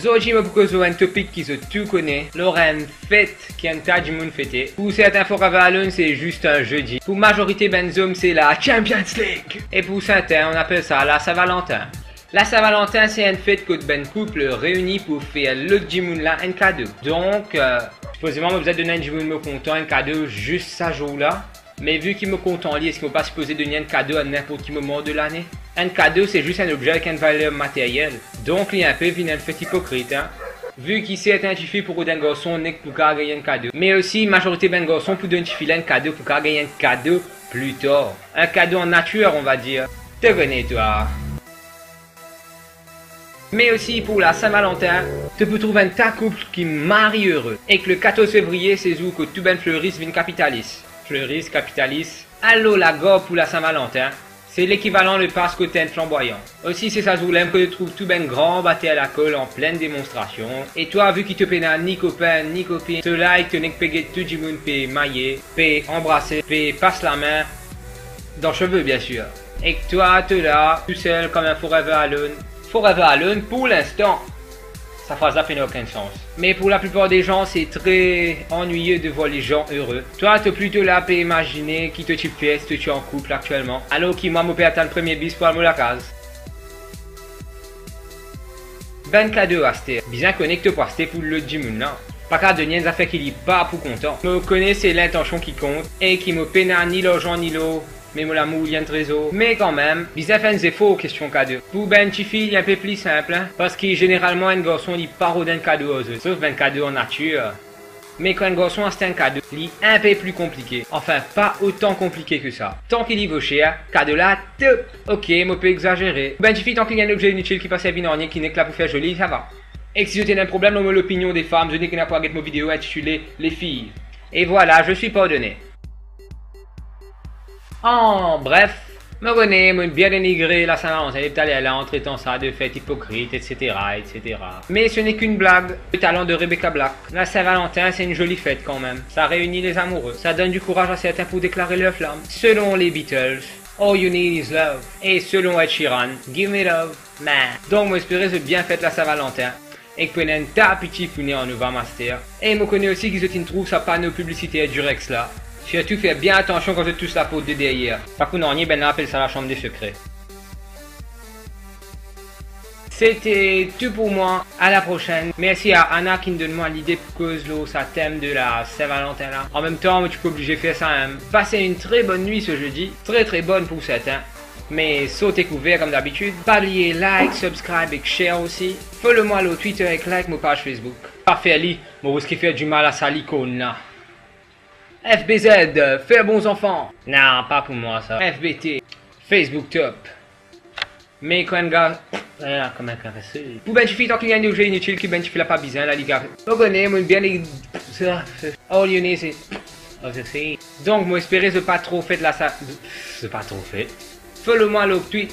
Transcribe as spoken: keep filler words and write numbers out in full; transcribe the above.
Zordi mo pou koz lor enn topik ki zot tou kone, lor enn fet ki enn ta dimoun fete. Pou sertin Forever Alone se zis enn zedi. Pou mazorite bann zom se la Champions League. E pou sertin, on apel sa la Saint-Valentin. La Saint-Valentin se enn fet kot bann koup reini pou fer lot dimoun la enn kado. Donk, euh, sipozeman mo bizin donn enn dimoun mo kontan enn kado zis sa zour la. Me vi ki mo kontan li, eski mo pa sipoze donn li enn kado a ninport ki moman de lane? Enn kado se zis enn obze avek enn valer materyel. Donk li inpe vinn enn fet ipokrit, hein. Vi ki sertin tifi pou rod enn garson nek pou kapav gagn enn kado. Me osi, mazorite bann garson pou donn tifi la enn kado pou kapav gagn enn kado pli tar. Enn kado an natir, on va dir. To kone twa. Me osi pou la Saint-Valentin, to pou trouv enn ta koup ki mari ere. Ek le katorz fevriye, se zour kot tou bann fleris vinn kapitalis. Fleris, kapitalis. Alor lagarb pou la Saint-Valentin, se lekivalan le pas kot enn flanbwayan. Osi, se sa zour la mem kot to trouv tou bann gran bater lakol an plenn demonstrasion. E twa, vi ki to pena ni kopin, ni kopinn, to la ek to nek pe get tou dimoun pe maye, pe anbrase, pe pas lame, dan seve, biensir. Ek twa, to la, tousel, kouma Forever Alone. Forever Alone, pou linstan. Sa fraz la pena okenn sans. Me pou laplipar de zan, se tre anniye de vwar lezan ere. Twa, to plito la pe imazine ki to ti fer si to ti an koup aktielman, alor ki mwa, mo pe atann premie bis pou al mo lakaz. Bann kado aster, bizin kone ki to pou aste pou lot dimoun la. Pa kapav donn li enn zafer ki li pa pou kontan. Mo kone se lintansion ki kont e ki mo pena ni larzan ni lor, me mo lamour li enn trezor. Me kanmem, bizin fer enn zefor kestion kado. Pou bann tifi, li inpe pli sinp, hein, parski zeneralman enn garson li pa rod enn kado ar zot, sof bann kado an natir. Me kan enn garson aste enn kado, li inpe pli konplike. Anfin, pa otan konplike ki sa. Tan ki li vo ser, kado la top. Ok, mo pe egzazere. Bann tifi, tan ki li enn obze initil ki pa servi nanye, ki nek la pou fer zoli, sava. Ek si zot ena enn problem lor mo lopinion de fam, zot nek ena pou al get mo video intitile Les filles. Et voilà, je suis pardonné. An bref, mo kone mo bien denigre la Saint-Valentin depi taler la, an tretan sa de fet ipokrit, et cetera, et cetera. Mais ce n'est qu'une blague. Le talent de Rebecca Black. La Saint-Valentin, c'est une jolie fête quand même. Ça réunit les amoureux. Ça donne du courage à certains pour déclarer leur flamme. Selon les Beatles, All You Need Is Love. Et selon Ed Sheeran, Give Me Love, Man. Donk, mo espere zot bien fet la Saint-Valentin. Ek pou ena enn ta piti pou ne an novam aster. E mo kone osi ki zot inn trouv sa pano piblisiter Durex la. Sirtou fer bien atansion kan zot tous laport de deryer. Pa pou nanye, bann la apel sa la chambre des secrets. C'était tout pour moi. À la prochaine. Merci à Anna ki donn mwa lide pou koz lor sa tem de la Saint-Valentin la. An mem tan, mo ti pe oblize fer sa, hein. Passez une très bonne nuit ce jeudi. Très, très bonne pour certains. Me sort ek ouver kom dabitid. Pa bliye like, subscribe ek share osi. Follow mwa lor Twitter ek like mo paz Facebook. Pa fer li, mo riske fer dimal a sa likorn la. F B Z, Faire Bon Enfant. Non, pa pou mwa sa. F B T, Facebook top. Me kan enn gar-, ah, kouma enn garson. Pou bann tifi, tan ki li enn obze initil ki bann tifi la pa bizin, la li gar-, mo kone, mo bien li, sa, sa, All You Need Is, oh, je sais. Donk, mo espere zot pa tro fet la sa, zot pa tro fet. Follow mwa lor Twitter.